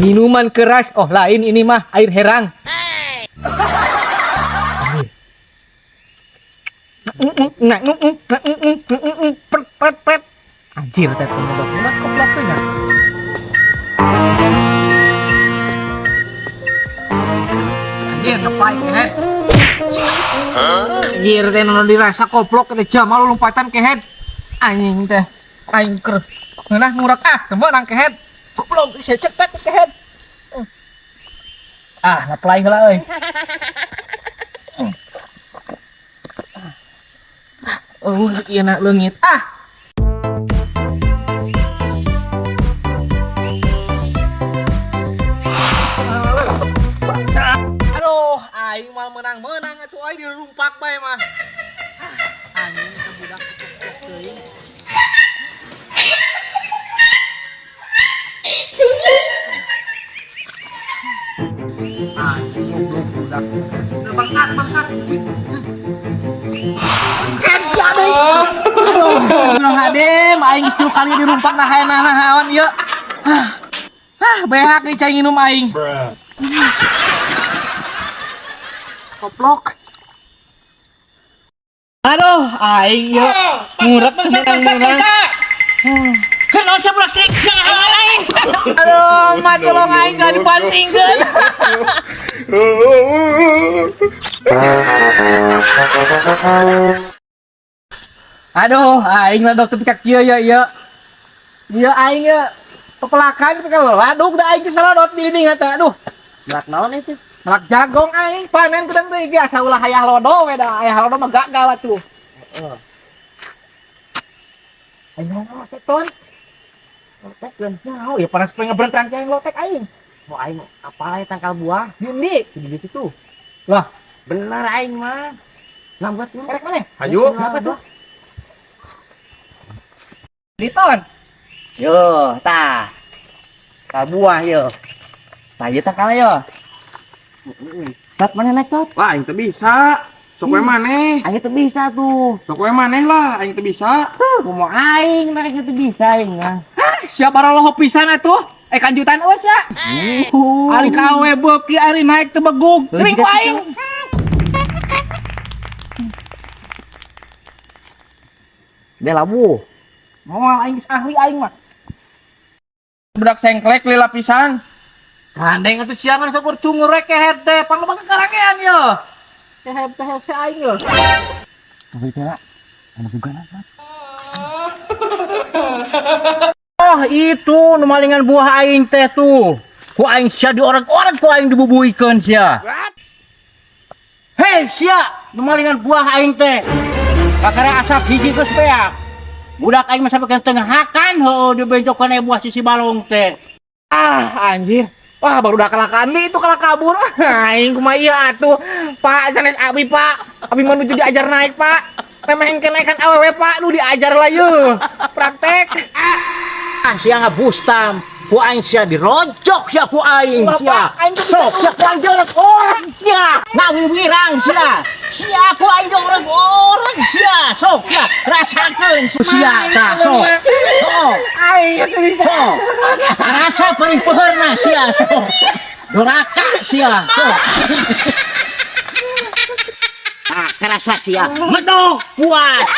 Minuman keras, oh lain ini mah air herang. Pret pret pret. Anjir teh nyedot koplok teh nya. Anjir ngepai kehed. Anjir teh nu dirasa koplok teh jam malu lompatan kehed. Anjing teh aing keur ngeunah ngurak ah teu meunang kehed. Goblok sia cepat kehed. Ah, ngeplay heula euy. Oh, ieu na leungit. Ah. Aduh, aing mah menang-menang atuh aing dirumpak bae mah. Ah, anjing teh budak goblok teuing. Anjing goblok budak. Bangkat, bangkat. Kan sia deui. Aduh, hadem aing geus 3 kali dirumpak nah hayang naon ieu. Ah, behak deui cai nginum aing. Koplok. Aduh, aing ieu ngurek menang-menang. Kenapa siapa budak cek siang aing? Aduh, mat tolong aing gak dibantingkeun. Aduh, aing lah dokter pika kieu ya ieu. Ieu aing ye pepelakan pika laduk da aing geus sarodot di dieu teh. Aduh, Melak naon itu? Melak jagong aing panen kudang deui ge asa ulah hayah lodo we da hayah lodo mah gagal atuh. Heeh. Aing lotek ton. Lotek geun nyaho ieu panas poe ngebrentang aing lotek aing. Mau aing apa ya tangkal buah? Di endi? Di situ. Lah, bener aing mah. Lambat lu. Erek maneh? Hayu. Kenapa tuh? Di ton. Yo, tah. Tangkal buah yo. Tah ieu tangkal yo. Tot mana naik tot? Lah aing teu bisa. Sok we maneh. Aing teu bisa tuh. Sok we maneh lah, aing teu bisa. Tuh, kumaha aing naik teu bisa aing mah. Hah, siapa baraloho pisan atuh? Kanjutan euy sia. Ari ka awe beuki ari naik teu begug. Geuning ku aing. Dia labu. Moal aing geus ahli aing mah. Budak sengklek lila pisan. Gandeng atuh sia ngan sok cungur rek kehed teh, pangloba kekarakean yo. Kehed teh si aing yo. Tunggu kira. Anak juga lah. Oh itu nu malingan buah aing teh tuh. Ku aing sia diorek-orek ku aing dibubuikeun sia. Hei sia, nu malingan buah aing teh. Kakara asap hiji geus beak. Budak aing mah sampe ka tengah hakan heueuh dibenjokeun aya buah sisi balong teh. Ah anjir. Wah baru udah kalakaan li itu kalah kabur. Aing kumaha ieu atuh. Pak sanes abi Pak. Abi menuju diajar naik Pak. Memehengkeun naikan awewe Pak, lu diajar lah yeuh. Praktek. Ah sia ngabustam. Ku aing sia dirojok sia ku aing Ulah, sia. Pak, aing tuh bisa Sok sia ku aing diorek-orek sia. Ngawiwirang sia. Sia ku aing diorek-orek sia. Sok sia rasakeun sia tah sok. Sok. Aing teu bisa. Sok. Rasa paling peheurna sia sok. Doraka sia sok. Ah kerasa sia. Medok puas.